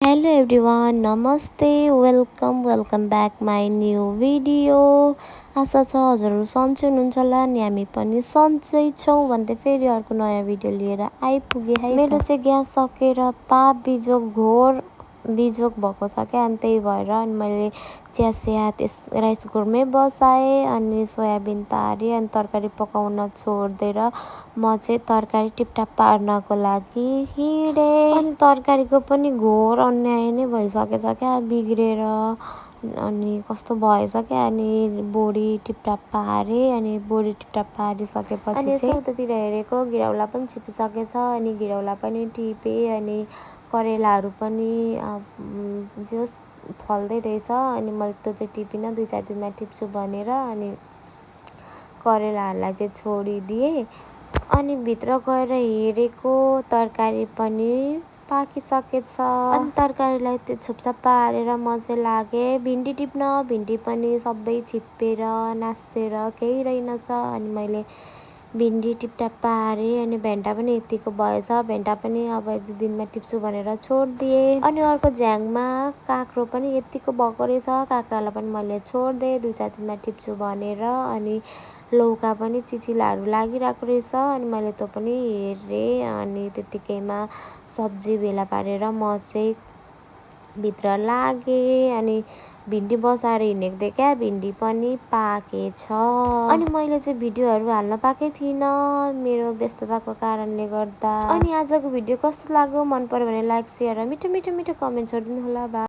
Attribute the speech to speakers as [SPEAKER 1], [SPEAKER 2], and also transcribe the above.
[SPEAKER 1] Hello everyone, namaste, welcome back my new video. आशा छ हजुरहरू सन्चै हुनुहुन्छ होला अनि हामी पनि सन्चै छौँ भन्दै फेरि अर्को नयाँ भिडियो लिएर आइपुगेँ है। मेरो चाहिँ ग्यास सकेर पाप बिजोग घोर बिजोग भएको छ क्या, अनि त्यही भएर अनि मैले चिया त्यस राइस कुकरमै बसाएँ अनि सोयाबिन तारेँ अनि तरकारी पकाउन छोडिदिएर म चाहिँ तरकारी टिपटाप पार्नको लागि हिँडेँ। अनि तरकारीको पनि घोर अन्याय नै भइसकेछ क्या, बिग्रेर अनि कस्तो भएछ क्या। अनि बोडी टिपटाप पारेँ अनि बोडी टिपटाप पारिसकेपछि अनि यसो उतातिर हेरेको घिरौला पनि छिपिसकेछ अनि घिरौला पनि टिपेँ अनि करेलाहरू पनि जो फल्दै रहेछ अनि मैले त्यो चाहिँ टिपिनँ, 2-4 दिनमा टिप्छु भनेर अनि करेलाहरूलाई चाहिँ छोडिदिएँ। अनि भित्र गएर हेरेको तरकारी पनि पाकिसकेछ अनि तरकारीलाई त्यो छुपछाप पारेर म चाहिँ लागेँ भिन्डी टिप्न। भिन्डी पनि सबै छिप्पेर नासेर केही रहेनछ अनि मैले भिन्डी टिपटाप पारेँ अनि भेन्टा पनि यतिको भएछ, भेन्टा पनि अब 1-2 दिनमा टिप्छु भनेर छोडिदिएँ। अनि अर्को झ्याङमा काँक्रो पनि यतिको भएको रहेछ, काँक्रालाई पनि मैले छोडिदिएँ 2-4 दिनमा टिप्छु भनेर। अनि लौका पनि चिचिलाहरू लागिरहेको रहेछ अनि मैले त्यो पनि हेरेँ अनि त्यतिकैमा सब्जी भेला पारेर म चाहिँ भित्र लागेँ अनि भिन्डी बसाएर हिँडेको थिएँ क्या, भिन्डी पनि पाकेछ। अनि मैले चाहिँ भिडियोहरू हाल्न पाएकै थिइनँ मेरो व्यस्तताको कारणले गर्दा। अनि आजको भिडियो कस्तो लाग्यो, मन पर्यो भने लाइक, सेयर र मिठो कमेन्ट छोडिदिनु होला।